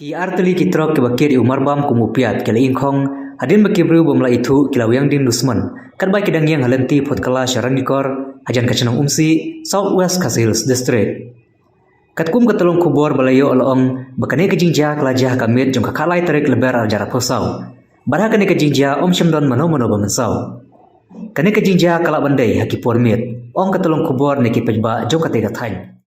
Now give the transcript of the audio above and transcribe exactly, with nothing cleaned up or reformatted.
Ki artylli ki trok kiba kit ïa u marbam kum u piat ki la ïngkhong hadien ba ki briew bym la ithuh ki la wiang dien dusmon katba ki dang ïeng ha lynti phot kylla sha Ranikor hajan ka shnong Umsih, South West Khasi Hills District. Katkum ka tyllong khubor ba la ïoh la ong ba kane ka jingjia ka la jia ha ka miet jong ka khatlai tarik Lber arhajar arphew saw. Bad ha kane ka jingjia ym shym don mano mano ba mynsaw. Kane ka jingjia ka lah ban dei ha ki por miet, ong ka tyllong khubor ne ki paidbah jong katei ka thaiñ.